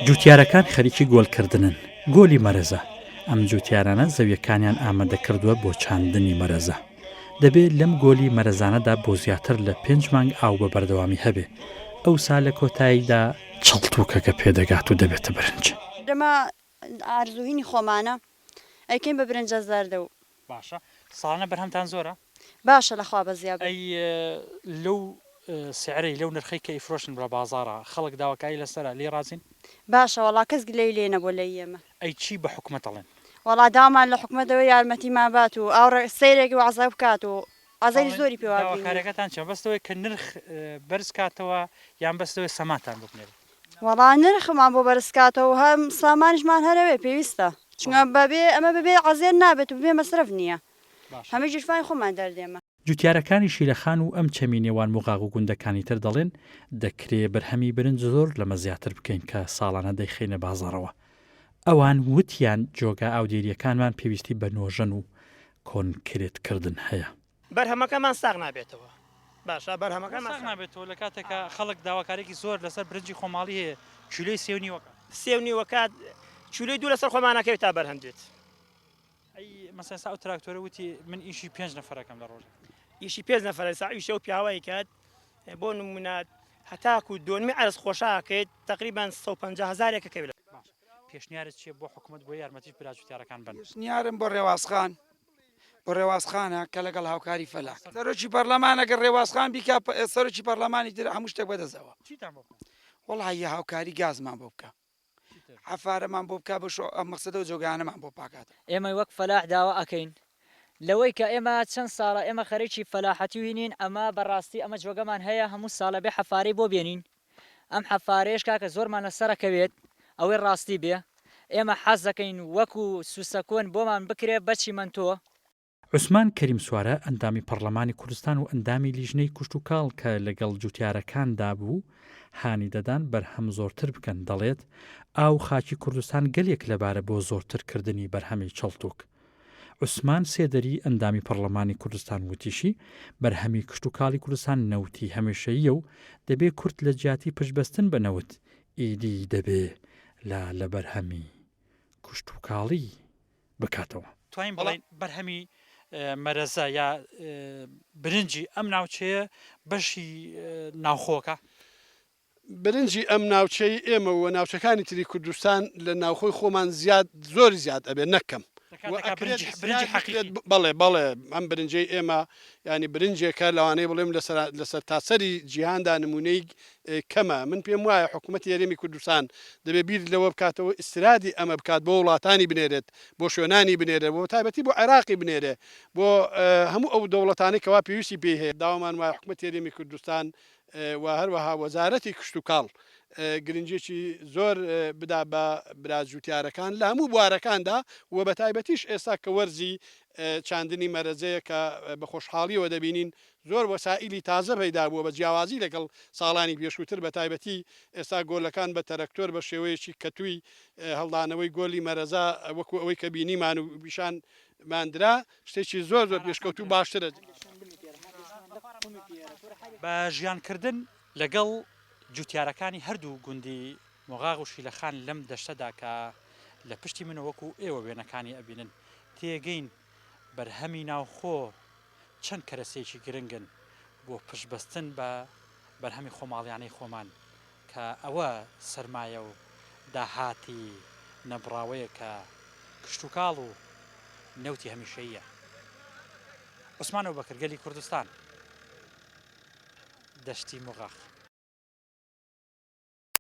جوتیارەکان خەریکی گۆلکردنن، گۆلی مەرەزە، ئەم جوتیارانە زەویەکانیان ئامادە کردووە بۆ چاندنی مەرەزە. دەبێ لەم گۆلی مەرەزانەدا بۆ زیاتر لە پێنج مانگ ئاو بە بەردەوامی هەبێ، ئەوسا لە کۆتاییدا چەڵتوکەکە پێدەگات و دەبێتە برنج. ئەمە ئارزوهینی خۆمانە ئەیکەین بە برنجە زەردە و. باشە ساڵانە بەرهەمتان زۆرە؟ باشە لە خوا بەزیا بێ. ئەی لەو سعرەی لەو نرخەی کە ئیفرۆشن لە بازاڕا خەڵک داواکاری لەسەرە لێی ڕازین؟ باشە وەڵا کەس گلەی لێ نەبوە لەی ئێمە. ئەی چی بە حکومەت ئەڵێن؟ وەڵا داوامان لە حکومەت ئەوەیە یارمەتیمان بات و ئاوڕێ سەیرێک وەعزە بکات و عەزەی زۆری پێ وا بینیوە. داواکاریەکەتان چیە بەس لەوەی کە نرخ بەرز کاتەوە یان بەس لەوەی سەماتان بۆ بنێرێت؟ وەڵا نرخمان بۆ بەرز کاتەوە و هەم سامانیشمان هەر ئەوێ پێویستە چونکە بەبێ ئەمە بەبێ عەزێت نابێت و بەبێ مەسرەف نیە هەمووی گیرفانی خۆمان دەردێمە. جوتیارەکانی شیلەخان و ئەم چەمی نێوان موغاغ و گوندەکانی تر دەڵێن دەکرێ بەرهەمی برنج زۆر لەمە زیاتر بکەین کە ساڵانە دەیخەینە بازاڕەوە. ئەوان وتیان جۆگا ئاودێرییەکانمان پێویستی بە نۆژەن و کۆنکرێت کردن هەیە. بەرهەمەکەمان ساغ نابێتەوە. باشە بەرهەمەکەمان ساغ نابێتەوە لە کاتێکا خەڵک داواکاریەکی زۆر لەسەر برنجی خۆماڵی هەیە کیلۆی سێ و نیوەکە. سێ و نیوەکات کیلۆی دوو لەسەر خۆمانەکەوێت تا بەرهەم دێت. ئەی مەسەن ئێستا ئەو تراکتۆرە وتی من ئیشی پێنج نەفەرەکەم لە ڕۆژێک. ئیشی پێنج نەفەرە ئێستا ئیشی ئەو پیاوەی کات بۆ نمونە هەتاکو دۆنمی عەرز خۆشاکەیت تقریبان 150 هەزارێکە کەوێت. باش پێشنیارت چیە بۆ حکومەت بۆ یارمەتی برا جوتیارەکان بەن؟ پێشنیارم بۆ ڕێواز خان بۆ ڕێواز خانە کە لەگەڵ هاوکاری فەلاح سەرۆکی پەرلەمان ئەگەر ڕێواز خان بیکا سەرۆکی پەرلەمانی تر هەموو شتێک بەدەستەوە. چیتان بۆ بکا؟ وەڵایی هاوکاری گازمان بۆ بکا. عەفارەمان بۆ بکا بە شۆ ئەم مەقسەدە و جۆگانەمان بۆ پاکاتەوە. ئێمە وەک فەلاح داوا ئەکەین لەوەی کە ئێمە چەند ساڵە ئێمە خەرێکی فەلاحەتی و هینین ئەمە بەڕاستی ئەمە جۆگەمان هەیە هەموو ساڵە بێ حەفارەی بۆ بێنین ئەم حەفارەیەش کاکە زۆرمان لەسەر ئەکەوێت ئەوەی ڕاستی بێ ئێمە حەز دەکەین وەکو سوسەکۆن بۆمان بکرێ بە چیمەنتۆ. عوسمان کەریم سوارە، ئەندامی پەڕلەمانی کوردستان و ئەندامی لیژنەی کوشتوکاڵ کە لەگەڵ جوتیارەکاندا بوو، هانی دەدان بەرهەم زۆرتر بکەن، دەڵێت، ئاو خاکی کوردستان گەلێک لەبارە بۆ زۆرتر کردنی بەرهەمی چەڵتوک. عوسمان سێدەری، ئەندامی پەڕلەمانی کوردستان وتیشی، بەرهەمی کشتوکاڵی کوردستان نەوتی هەمیشەییە و دەبێ کورد لە جیاتی پشتبەستن بە نەوت، ئیدی دەبێ لا لە بەرهەمی کشتوکاڵی بکاتەوە. توانین بڵێین بەرهەمی مەرەزە یا برنجی ئەم ناوچەیە بەشی ناوخۆکە؟ برنجی ئەم ناوچەی ئێمە و ناوچەکانی تری کوردستان لە ناوخۆی خۆمان زیاد زۆری زیاد ئەبێ نەک کەم و ئەکرێت برنجی حەقیقی بەڵێ بەڵێ ئەم برنجەی ئێمە یانی برنجێکە لەوانەیە بڵێم لە سەرتاسەری جیهاندا نمونەی کەمە من پێم وایە حکوومەتی هەرێمی کوردستان دەبێ بیر لەوە بکاتەوە ئیسترادی ئەمە بکات بۆ وڵاتانی بنێرێت بۆ شوێنانی بنێرێت بۆ تایبەتی بۆ عێراقی بنێرێ بۆ هەموو ئەو دەوڵەتانەی کەوا پێویستی پێی هەیە داوامان وایە حکوومەتی هەرێمی کوردستان و هەروەها وەزارەتی کشتوکاڵ گرنگیەکی زۆر بدا بە برا جوتیارەکان لە هەموو بوارەکاندا و بە تایبەتیش ئێستا کە وەرزی چاندنی مەرەزەیە کە بە خۆشحاڵیەوە دەبینین زۆر وەسائیلی تازە پەیدا بووە بە جیاوازی لەگەڵ ساڵانی پێشووتر بە تایبەتی ئێستا گۆلەکان بە تەرەکتۆر بە شێوەیەکی کەتووی هەڵدانەوەی گۆلی مەرەزە وەکو ئەوەی کە بینیمان و پیشان مان درا شتێکی زۆر زۆر پێشکەوتوو باشترە. بە ژیانکردن لەگەڵ جوتیارەکانی هەردوو گوندی مۆغاغ و شیلەخان لەم دەشتەدا کە لە پشتی منەوە وەکو ئێوە وێنەکانی ئەبینن تێگەین بەرهەمی ناوخۆ چەند کەرەسەیەکی گرنگن بۆ پشتبەستن بە بەرهەمی خۆماڵیانەی خۆمان کە ئەوە سەرمایە و داهاتی نەبڕاوەیە کە کشتوکاڵ و نەوتی هەمیشەییە. عوسمان ئەوبەکر، گەلی کوردستان، دەشتی موغاخ.